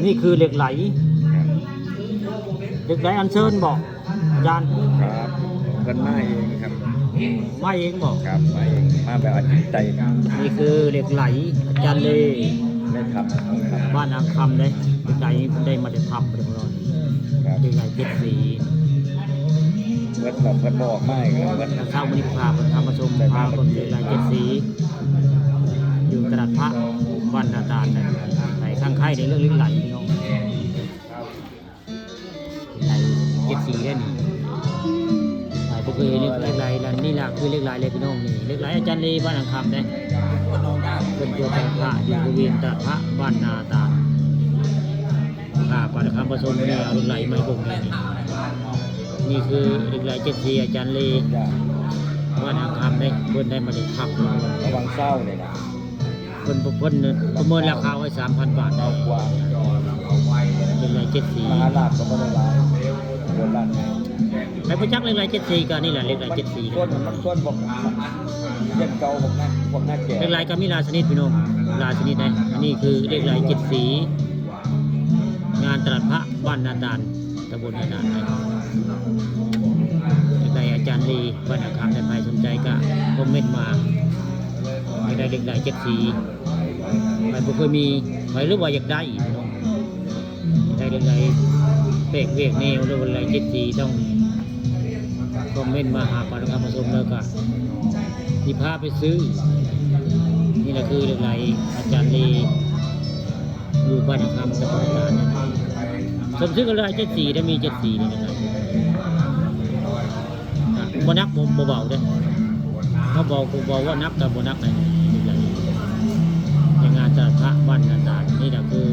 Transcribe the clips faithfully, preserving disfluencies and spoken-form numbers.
นี่คือเหล็กไหล ครับ เหล็กไหลอัญเชิญบอกอาจารย์ ครับเพิ่นมาเองครับ มาเองบอก ครับมาเองมาแบบอาจิตใจครับ นี่คือเหล็กไหลอาจารย์เล ได้ทำครับ บ้านอ่างคำเลยเหล็กไหลเพิ่นได้มาแต่ทำเรียบร้อย ครับ เหล็กไหลเจ็ดสี เพิ่นแบบเพิ่นบอกมาเองครับเพิ่น เช้ามื้อนี้พาเพิ่นทำมาชมพาเพิ่นเหล็กไหลเจ็ดสี อยู่ตลาดพระบ้านนาตาลนะไหลข้างไข่ในเรื่องเหล็กไหลพี่น้อง เหล็กไหลเจ็ดสีได้นี่ไหลปกตินี่เหล็กไหลแล้วนี่ล่ะคือเหล็กไหลเลยพี่น้องนี่เหล็กไหลอาจารย์เลบ้านอ่างคำเด้ เป็นตัวแทนพระอยู่บริเวณตลาดพระบ้านนาตาล พระปานคำผสมเนี่ยเอาเหล็กไหลมาให้เบิ่งเลยนี่ นี่คือเหล็กไหลเจ็ดสีอาจารย์เลบ้านอ่างคำเด้ เพิ่นได้มาได้ทำ ระวังเศร้าเลยนะ เพิ่นเพิ่นประเมินราคาไว้สามพันบาท เศร้ากว่า เหล็กไหลเจ็ดสี มหาราชก็ไม่ได้ร้ายโดนล้านไง ไปประจักษ์เหล็กไหลเจ็ดสีก็นี่แหละเหล็กไหลเจ็ดสี ต้นมันต้นบอกเย็นเก่าบอกนะบอกหน้าแก่ เหล็กไหลก็มีหลายชนิดพี่น้องหลายชนิดนะอันนี้คือเหล็กไหลเจ็ดสี งานตลาดพระบ้านนาตาลตำบลนาตาลนะเหล็กไหลอาจารย์เลบ้านนาคำแต่ใครสนใจก็คอมเมนต์มาอยากได้เหล็กไหลเจ็ดสีใครบ่เคยมีใครหรือว่าอยากได้อีกพี่น้องอยากได้เหล็กไหลแปลกเวียกแนวหรือว่าเหล็กไหลเจ็ดสีต้องคอมเมนต์มาหาปานคำผสมแล้วก็สิพาไปซื้อ นี่แหละคือเหล็กไหลอาจารย์เล อยู่บ้านคำตะบนตาดนะครับสมชื่อกันเลยเจ็ดสีได้มีเจ็ดสีนี่นะครับอ่ะบ่หนักบ่บ่เบาเด้อถ้าบอกกูบอกว่าหนักแต่บ่หนักเลยในงานตลาดพระบ้านนาตาดนี่แหละคือ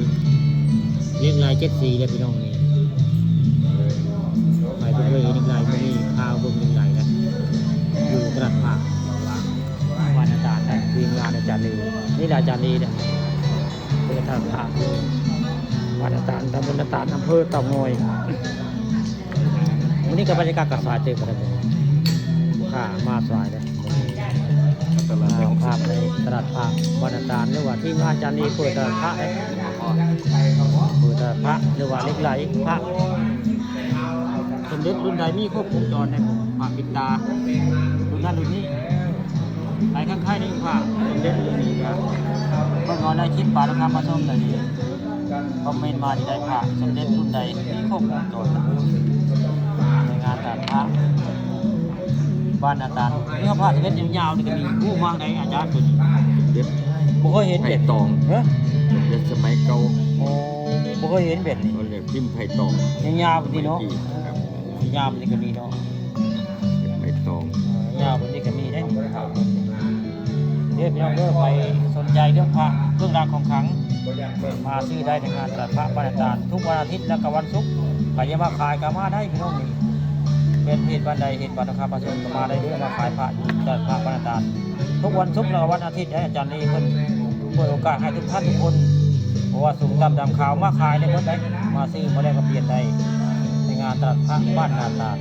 เหล็กไหลเจ็ดสีเลยพี่น้องนี่ไปเบิ่งเลยเหล็กไหลมันมีข่าวเบิ่งเหล็กไหลนะอยู่ตลาดพระบ้านนาตาดนะทีมงานอาจารย์ลีนี่แหละอาจารย์ลีเนี่ย เปิดทางผ่านวัดนาตาลตำบลนาตาลอำเภอเต่างอยวันนี้ก็บรรยากาศก็สายเติมกันเลยค่ะมาสายเลย ตลาด อ่าภาพในตลาดพระวัดนาตาลหรือว่าที่งานอาจารย์ลีเปิดตลาดพระเลยเปิดตลาดพระหรือว่าเหล็กไหลพระสมเด็จรุ่นใดมีครบวงจรในผมพระปิดตารุ่นนั้นรุ่นนี้ หลายข้างค่ายนี่พระสมเด็จรุ่นนี้ก็เพิ่นเอาในคลิปปาลกรรมมาชมเลยนี่คอมเมนต์มาที่ใดพระสมเด็จรุ่นใดมีครบวงจรในงานตลาดพระบ้านนาตาลนี่เขาพระสมเด็จยาวๆนี่ก็มีผู้มาในอาจารย์เพิ่น เด็ด บ่เคยเห็น ไผ่ เด็ด ตอง เฮ้ย เด็ดสมัยเก่า โอ้บ่เคยเห็นแบบนี้ เขาเรียกพิมพ์ไผ่ตอง ยาวๆแบบนี้เนาะ ครับ ยาวแบบนี้ก็มีเนาะ ไผ่ตอง ยาวแบบนี้ก็มีได้เรียกพี่น้องเด้อไปสนใจเรื่องพระเครื่องรางของขลังมาซื้อได้ในงานตลาดพระบ้านนาตาลทุกวันอาทิตย์และก็วันศุกร์ใครจะมาขายก็มาได้พี่น้องนี่เป็นเหตุบ้านใดเหตุบ้านนะครับประชาชนก็มาได้เด้อมาขายพระอยู่ตลาดพระบ้านนาตาลทุกวันศุกร์และวันอาทิตย์ให้อาจารย์นี่เพิ่นเปิดโอกาสให้ทุกท่านทุกคนเพราะว่าสูงต่ำดำขาวมาขายได้หมดได้มาซื้อมาแลกมาเปลี่ยนได้ในงานตลาดพระบ้านนาตาล